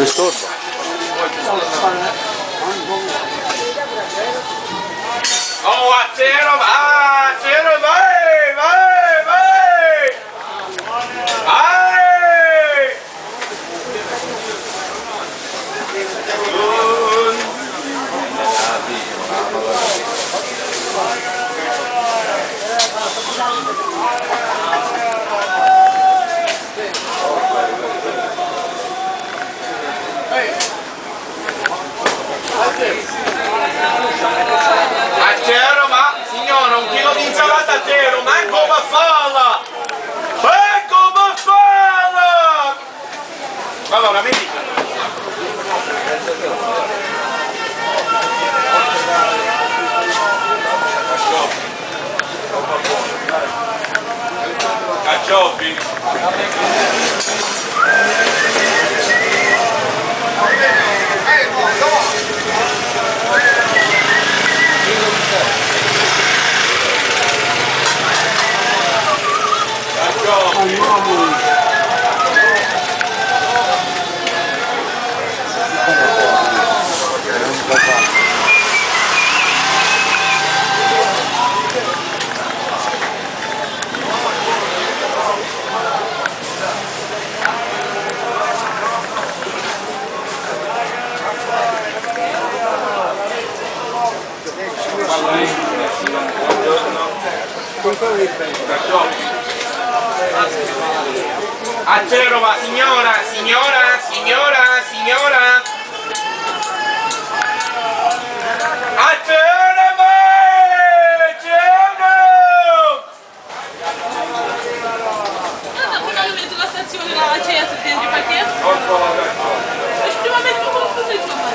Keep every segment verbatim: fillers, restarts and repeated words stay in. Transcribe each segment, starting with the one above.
Disturbo. Oh, a zero, va, a zero, vai, vai, vai! Vai! A zero, ma signora, un chilo di insalata a zero, manco va falla! Manco va falla! Allora, mi dica. Cacioppi. A zero va, signora, signora, signora, signora. A zero va, zero. Ah, ma poi lu mettu la stazioni, la c'è a settembre, perché? Estremamente confuso, insomma.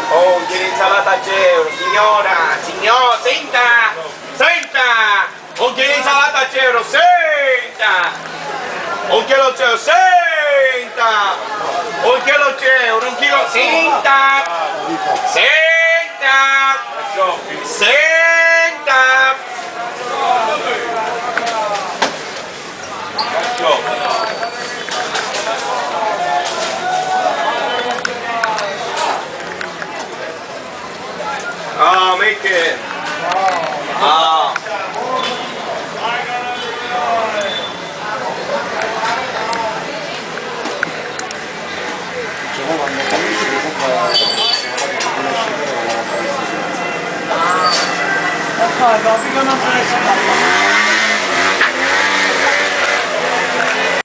Oh, un chilo insalata a zero, signora, signor, senta, senta, un chilo insalata a zero, senta, un chilo zero, senta, un chilo zero, un chilo, senta, senta, senta. Ah, Mickey. Ah. D'accordo, vi conosco.